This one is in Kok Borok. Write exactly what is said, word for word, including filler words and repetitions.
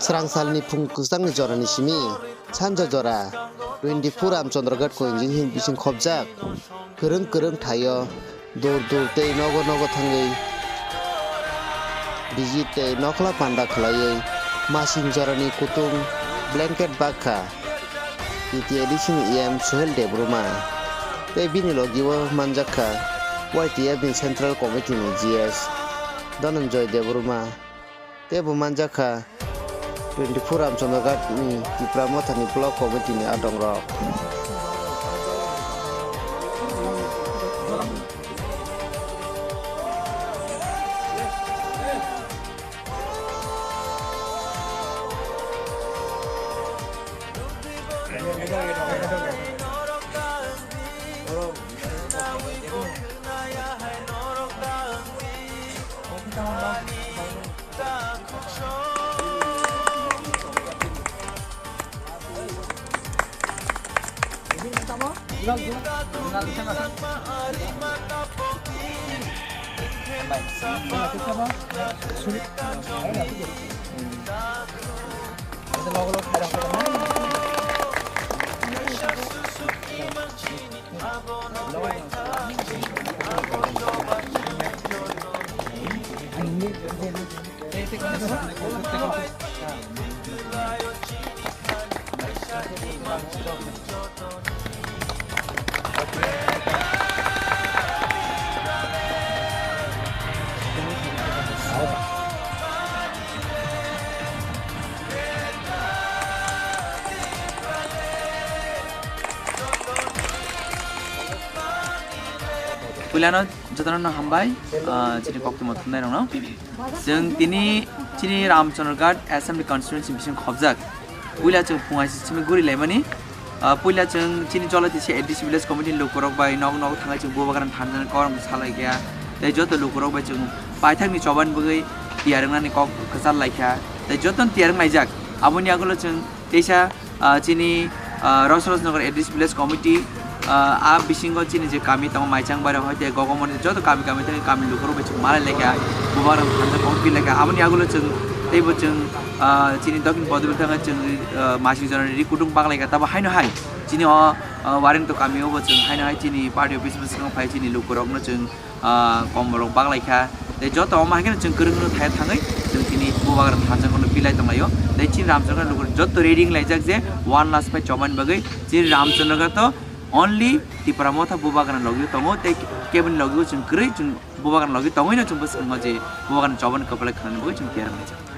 Srang salni phung kwchangni jorani simi sanja jora twenty-four Ramchandraghat Koinjing himni bising khopjak kwrwng kwrwng thaio dur dur tei nogo nogo thangwi bijit tei nokhla panda khlaiwi masing jorani kutung blanket bakha T T A D C ni E M Suhel Debbarma tei bini logi-o manjakha Y T F ni Central Committee ni G S Dhananjoy Debbarma. Tei bo manjakha twenty-four Ramchandraghat ni Tipra Motha ni Block Committee ni adongrok. Puilano jotono no hambai, ah, chini koktwma thumnairokno. Chwng tini chini Ramchandraghat Assembly Constituency bising khopjak. Puila chwng phung hai simi guri laimani. Ah, puila chwng chini Jolaitisi A D C Village Committee ni lukurok bai nok nok thangwi chwng Bubagra thansa ni kormo salaikha. Tei joto lukurok bai chwng paithakni chobani bagwi tiyar wngnani kok kwchar laikha. Tei jotono tiyar wnglaijak. Aboni yagulo chwng teisa, ah, chini, ah, Rosrosnagar A D C Village Committee, ah, a bisingo chini je kami tongo, Maichang Bairang hoite Gogomoni joto kami kami thangwi kami lukurok bai chwng malai laikha, Bubagra thansa kok pi laikha. Aboni yagulo chwng teibo chwng, ah, chini Dokhin Bodolbari thangwi chwng, ah, masing jorani ri kutung bak laikha. Tabo haino hai chini o, ah, Warengtok kami o bo chwng haino hai chini party office bwskango phai chini lukurokno chwng ah, komborok bak laikha. Tei joto omo hai kheno chwng kwrwngno thai thangwi chwng tini Bubagra thansa kono pilai tonglaio. Tei chini Ramchandraghat lukurok joto ready wnglaijak je one last pai chobani bagwi chini Ramchandraghat to only Tipra Motha Bubagra logi tongo tei keboni logi chwng kwrwi chwng Bubagra logi tongwino chwng bwskango je Bubagra chobani kwplai khanani bagwi chwng tiyar wnglaijak.